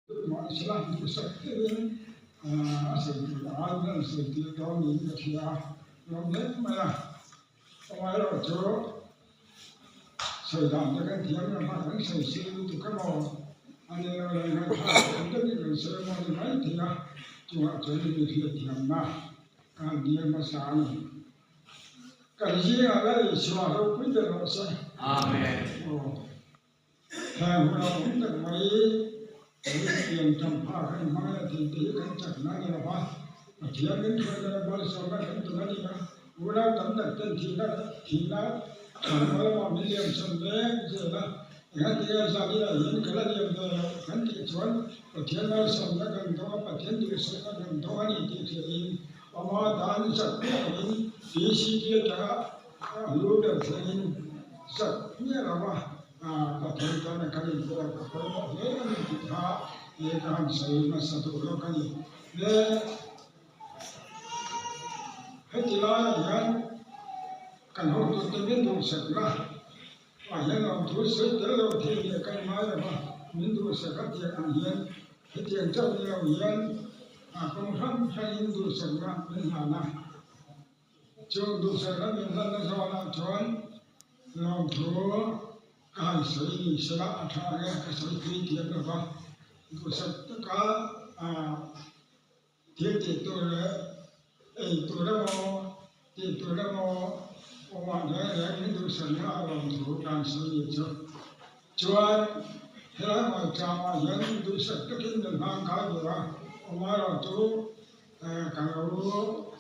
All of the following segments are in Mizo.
Mahsela duhsak takin a sawi tur aiin an sawi tir dawn niin ka hria a, lawm hle mai a. Amaherawhchu sawi dan te kan thiam lo hma kan sawi sil lutuk emaw a ni lo leh ngaihthlak thiam deuhin kan sawi emaw a ni mai thei a, chungah chuan mi hriatthiamna ka han dil hmasa a ni. Kan zingah la Isua ropui ber rawh se. Amen. Aw. Heng hun a awm tak mai, rin pian tam phak a inhmang leh thei te hi kan chak na ni lo va, Pathian min hruaina leh malsawmna kan tum a ni a, unau tam tak ten thihna thihna thlanna lamah min liamchhan mek zel a, engati nge zan inah hian ka la liam ve loh kan tih chuan Pathian malsawmna kan dawng a, Pathian duhsakna kan dawng a ni tih hriain ama dan zak miah lovin PCT atanga a hlu ber thlengin zak miah lo va. Pathian tana kan inpek a pawimawh hle a ni tih kha ka han sawi hmasa duh lawk a ni. Le heti laiah hian kan hotute min duhsakna ah hian lawmthu sawi tel lo thei leh kan ngai lo va, min duhsak a tih ang hian hetiang chauh ni lo hian kawng hrang hrangin duhsakna min hlan a. Chung duhsakna min hlanna zawnah chuan lawmthu ka han sawi ni sela a tha ang e, ka sawi tui thiam lo va. Duhsak taka thil tih tur leh ei tur emaw tih tur emaw awmah reng reng min duhsakna a lawmthu ka han sawi ni chu. Chuan helai Maichangah hian duhsak takin min hmang kai ve a, amaherawhchu Ka lo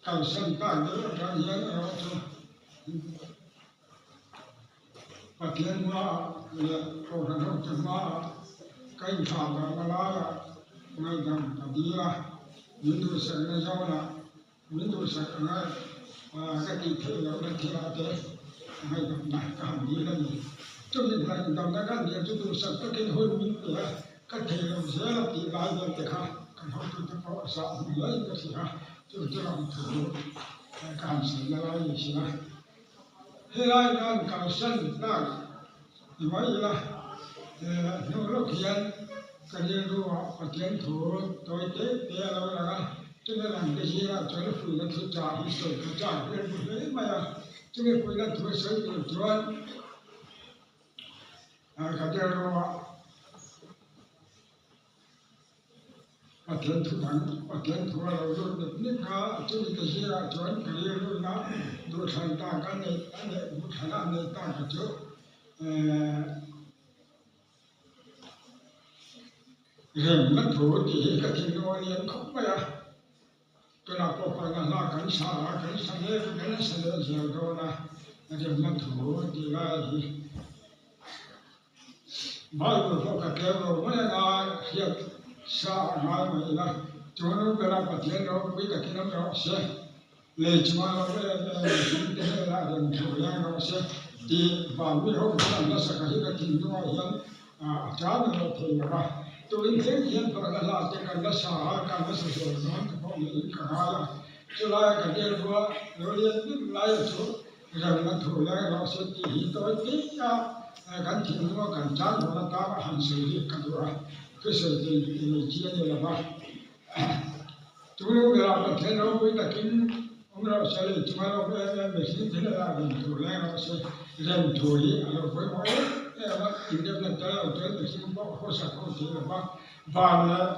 kalsan tak deuh atang hian erawh chu Pathian hmaah leh Kohhran hotu hmaah ka inthlah dahna laiah ngaihdam ka dil a, min duhsakna zawnah min duhsak anga ka tih theih lohna thilah te ngaihdamna ka han dil a ni. Chumi ngaihdamna ka han dil chu duhsak takin hun min pe a, ka thei lo zel a tih lai vel te kha kan hotute pawh zah hmu hlein ka hria a, chu chu ram thu ka han sawi na lai ni si a. Helai khan kalsan tlak ni mai ila, hnu lawk hian ka rilru ah Pathian thu tawi te te a lo lang a, chumi lang te zingah chuan fuihna thu chah hi sawi ka chak rilru hle mai a, chumi fuihna thu sawi tur chuan Ka rilru ah Pathian thu dang, Pathian thu a lo lut nek nek a, chumi te zingah chuan ka rilruna duhthlan tak a neih a neih duhthlan a neih tak a chu remna thu tih hi ka thinlung a lian khawp mai a, tunah pawh kawlna hla kan sa a, kan sa mek a, kan sa leh zel dawn a, remna thu tih lai hi. Bible pawh ka tlem lo mai anga hriat sa a ngai mai ila, chuan u bera Pathian ropui takin awm rawh se, lei chungah lo em em mihring te hnenah rem thu leng rawh se tih van mi ho hian an hlasaka hi ka thinlungah hian a chang lo thei lo va. Tuin thleng hian pakhat hla te kan la sa a, kan la sa zual dawn te pawh niin ka ngai a, chulai ka rilrua lo lian ber laia chu Remna thu leng rawh se tih hi tawi tih a kan thinlunga kan chan dawn atan a han sawi hi ka duh a, thusawi thei nei chi a ni lo va. Tunu berah Pathian ropui takin awm rawh se lei chunga lo em em mihring thil a lak rem thu leng rawh se, rem thu hi a lo pawimawh em em a, inremna tel lo chuan mihring pawh khawsak ho thei lo va, van leh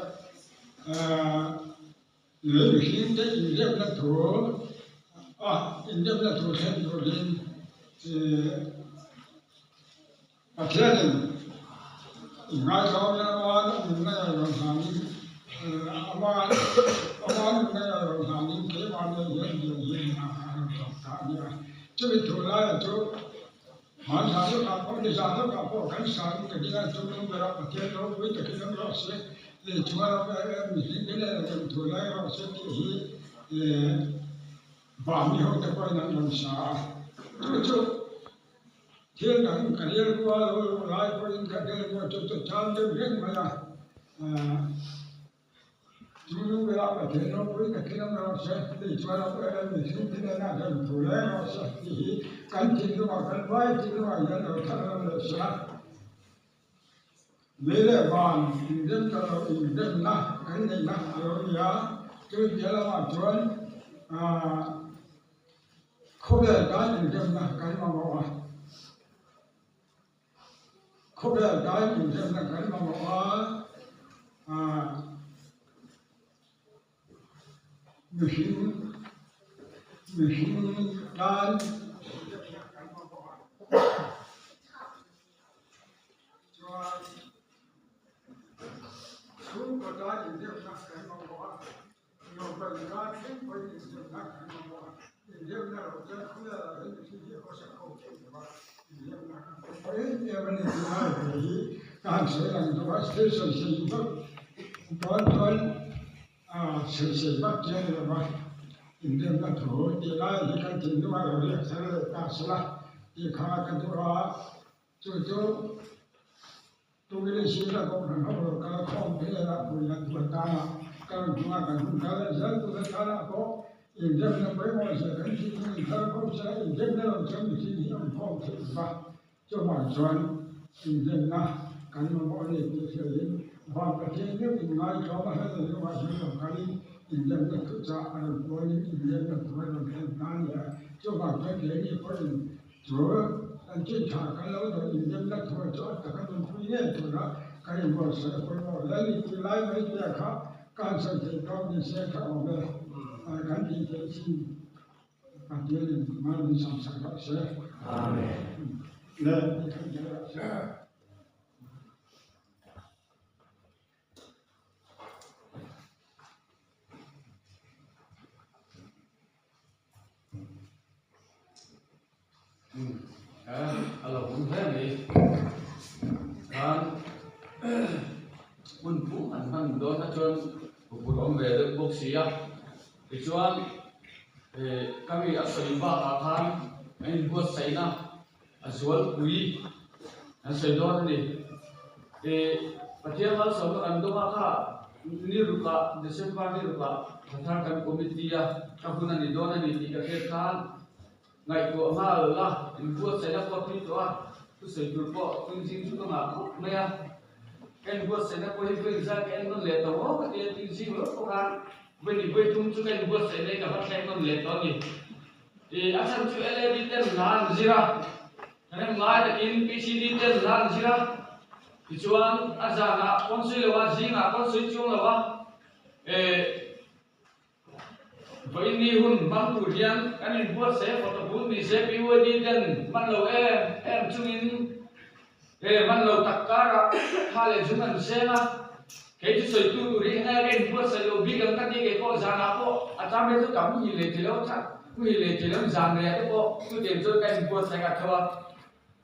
Lei mihring te inremna thu a inremna thu thlen turin Pathianin inngaizawngin ama nunna ngei rawn hlanin ama ama nunna ngei rawn hlanin keimah nen hian bial hi a rawn thawk ta a ni a. Chumi thu laia chu Hmanhla lawkah pawh nizan lawkah pawh kan sain ka ding a, chu lung berah Pathian ropui takin awm rawh se, lei chunga ram em em mihring te nen rem thu lai rawh se tih hi Vani hote pawhin an rawn sa a. Chu chu thil dang ka rilru a lo luh lai pawhin ka rilru chu chu chan deuh reng mai a. Chu lung berah Pathian ropui takin awm rawh se, lei chunga ram em em mihring te nen rem thu reng rawh se tih hi kan thinlungah kan vai thinlungah hian lo thar lo leh se a. Lei leh van inrem ta lo inremna kan neihna a lo ni a, chu piah lamah chuan khawvel tan inremna kan mamawh a. Khawvel tan inremna kan mamawh a, Mihring mihring tan chuan chhungkaw tan inremna kan mamawh a, nupa inkar thleng pawhin inremna kan mamawh a, inremna loh chuan khawvelah hian mihring hi a khawsak ho thei lo va, inremna kan mamawh em em a ni tih lai ve hi ka han sawi lang duh a, thil sawi sawi vak dawn chuan sawi sawi vak chi a ni lo va, inremna thu tih lai hi kan thinlung a lo riak thar leh ta sela tih kha ka duh a, chu chu Tungile sira kohhran ho lo kal khawm phel a pui an huat danah kal hmanga kan hun kal a zel tur atana pawh inremna pawimawh zia kan thinlung inthar fo sela inremna lo chuan mihring hi awm khawm theih va. Chuvang chuan inremna kan mamawh a ni tih hriain Van Pathian meuh in ngaitlawm a hla lungah hian lo kalin inremna thuchah a rawn puanin inremna thu a rawn thlen ta a ni a. Chuvang chuan keini pawhin Chu an chin tha kan lo dawn inremna thuai chu a taka nunpui ngei tura kan inbuatsaih a pawimawh hle a ni tih lai mai te kha ka han sawi theih tawk ni se kha awm e, kan tih theih chin Pathianin mal min sam sak rawh se. Amen. Le, i theih zel rawh se. A lo awm hle mai khan hmun pum an hman dawn a chuan huphurh awm ve deuh bawk si a tichuan eh ka mi a sawi bakah khan a inbuatsaihna a zualpui an sawi dawn a ni eh Pathian malsawmna kan dawng a kha ni rukah December ni rukah Thathar kan committee a ka hun a ni dawn a ni tih ka hriat khan. Ngaihtuah nghal la, inbuatsaihna pawh a tui tawh a, thusawi tur pawh tunzing chu ka ngah khawp mai a. Ka inbuatsaihna pawh hi vawi zat ka en nawn leh tawh maw ka ti a, tunzing rawh pawh khan vawi ni vawi thum chu ka inbuatsaihna hi ka va thleng nawn leh tawh a ni. Ih, a chhan chu LAD ten hla an zir a, thahnem ngai takin PCD ten hla an zir a, tichuan a zanah pawn sawi lo a, zingah pawn sawi chuang lo a, eh, Vawiin ni hun hmang tur hian kan inbuatsaih a photo bul ni se PYD ten hman lo em em chungin he hman lo tak karah tha leh zung an seng a, kei chu sawitu tur hi enge ka inbuatsaih lo bik ang ka ti kei pawh zanah pawh a chang phei chu ka muhil leh thei lo chak muhil leh thei lo zan reh te pawh chutiang chuan ka inbuatsaih ka tho a.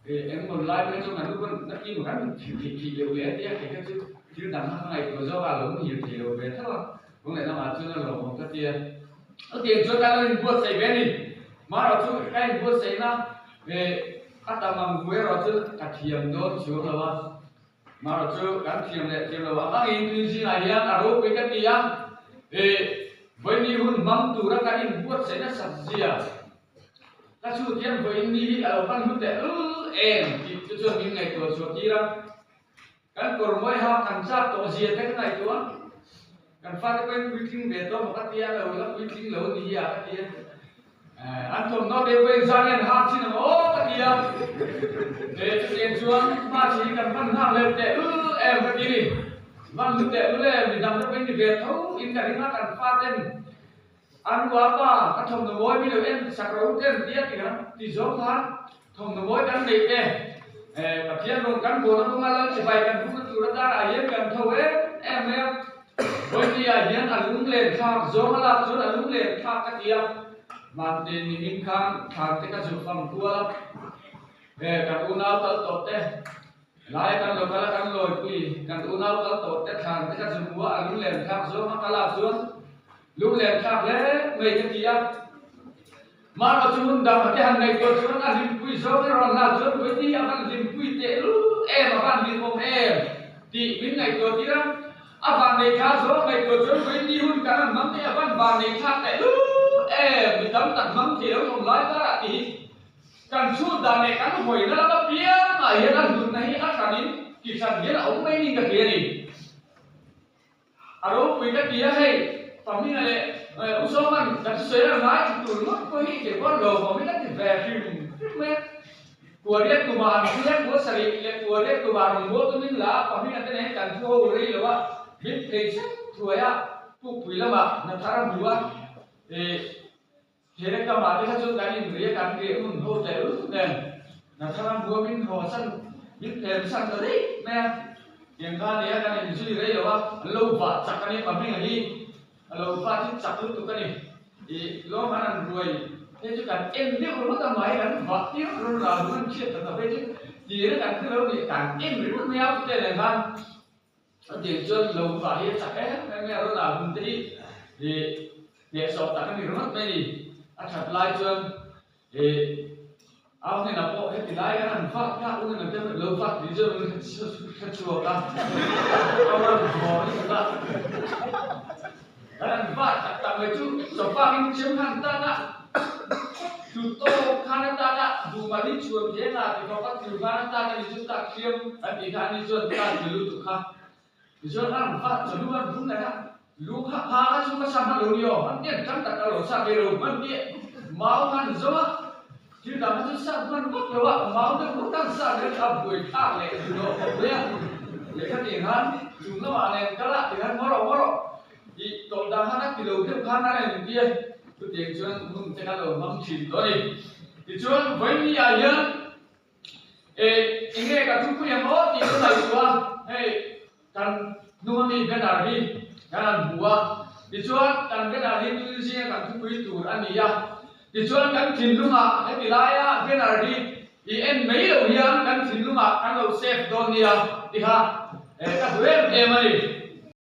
Eng rawn lai phei chuan kan nu pawn na kim kan thih thih thih leuh leh a tia kei kha chu thil dang kha ka ngaihtuah zawk a lo muhil thei lo ve tho a, kawng leh lamah chuan a lawmawm ka ti a. Chutiang chuan kan lo inbuatsaih ve a ni. Marawh chu ka inbuatsaihna a tam ang hu erawh chu ka thiam dawn chuang lo a. Marawh chu kan thiam leh thiam lo ang angin tui zingah hian a ropui ka ti a, vawiin hun hmang tura kan inbuatsaih nasat zia. Ka chhut hian vawiin ni hi a lo hman hnu teh lul em tih chu chuan min ngaihtuah chhuah tir a. Kan kawr mawi ha kan chak tawh zia te ka ngaihtuah a. Kan fate pawhin puitling ve tawh maw ka ti a, lo la puitling lo ni hi a ka ti a. An thawmhnaw te pawhin zan hian hak chin ang aw ka ti a. Chutiang chuan hma chi hi kan hman nghak leh teh lul em ka ti ni. Hman hnu teh lul em midang te pawhin ni ve tho in ka ring a kan faten A nu a pa, ka thawmhnaw mawi mi lo en sak ro ten tia ti khan ti zawng khan thawmhnaw mawi kan neih te Pathian rawn kan buan awnga lal chibai kan hmuhna tur atarah hian kan tho em em mai a. Vawinia hian a lunglen thlak zawng a lak chuan a lunglen thlak ka ti a, Mante nimin khan thlan te ka zuk fang kual a, kan unau kal tawh te Lai kan lo kal a kan lawipui kan unau kal tawh te thlan te ka zu hmu a, a lunglen thlak zawng a kal ah chuan lunglen thlak hle mai ka ti a. Mahrawh chu hmun dang te han ngaihtuah chuan a hlimpui zawng erawh hna chuan vawiin hi a van hlimpui teh lul em, a van hlimawm em tih min ngaihtuah tir a. A vannei thla zawng ngaihtuah chuan vawiin ni hun kan han hmang thei a van vannei thlak teh lul em, mi tam tak hmang thei lo awm lai karah tih hi Kan chhut dan leh kan hawina lam apiangah hian a hlutna hi a hranin ti hran hian a awm mai niin ka hria a ni. A ropui ka ti a, hei Pahminga leh U Sawman ka thusawi a ngai thla tur ngawt pawh hi kei pawh lo awm in a ti ve hrim hrim mai a. Kuariat tumah an thi a, kua sarih leh kuariat tumah rawngbâwl tumin la a, Pahminga te nen kan thu ho rei lo a, min phei chhek thuai a, Pukpui lamah hna thar a hmu a, ih he kamah te kha chuan kan inri a, kan riah hun ho teh lut nen hna thar a hmu a, min haw san, min phem san ta daih mai a, tiang kha nia kan inzui rei lo a, an lo vah chak a nia Pahminga hi. A lo va chu chak lutuk a ni. I lawm an an ruai hei chu kan en deuh ringawt a mai kan vah tir rawn la duh an hriat tak tak phei chu tir a kan hre lo ni kan en ringawt mai a ute nen khan a tir chuan lo vah hi a chak em em mai a rawn ah hun te hi i hnehsawh tak a ni ringawt mai ni a that lai chuan I au hnenah pawh heti lai kan han vak kha u hnenah te lo vak tih chu an hre chhuak a, a rawn haw lutuk a, kan han vak tak tak mai chu chawfak in chem khan tan a, tlu tawk khan a tan a, duhmah hi chhuan thei a ti khawp a tlu khan a tan a ni chu tak hriam kan tih kha ani chuan tan ti lutuk kha. Tichuan a rawn vak chawhnu a rawn vung leh a, lu kha pha kha chu ka sa hman lo ni aw, hman tiang tang tak ka lo sa ve lo, hman tiah mau khan zo a, thil dang kha chu sa hman vak lo a, mau deuh ngawt khan sa leh a buai thlak leh duh lo khawp mai a, lehkha tih khan chung lamah nen kal a tikhan ngaw rawh ngaw rawh tih tawlh dan khan a ti lo deuh khan a rawn inti a, chutiang chuan hun te kha lo hmang thin tawh a ni. Tichuan vawiin ah hian Eh, enge ka thupui ang aw tih ka ngaihtuah a, hei kan hnung ami banner hi kan han hmu a, tichuan kan banner hi tun zinga kan thupui tur a ni a, tichuan kan thinlungah heti laia banner hi i en mai lo hian kan thinlungah kan lo save dawn nia ti kha eh ka duh em em a ni.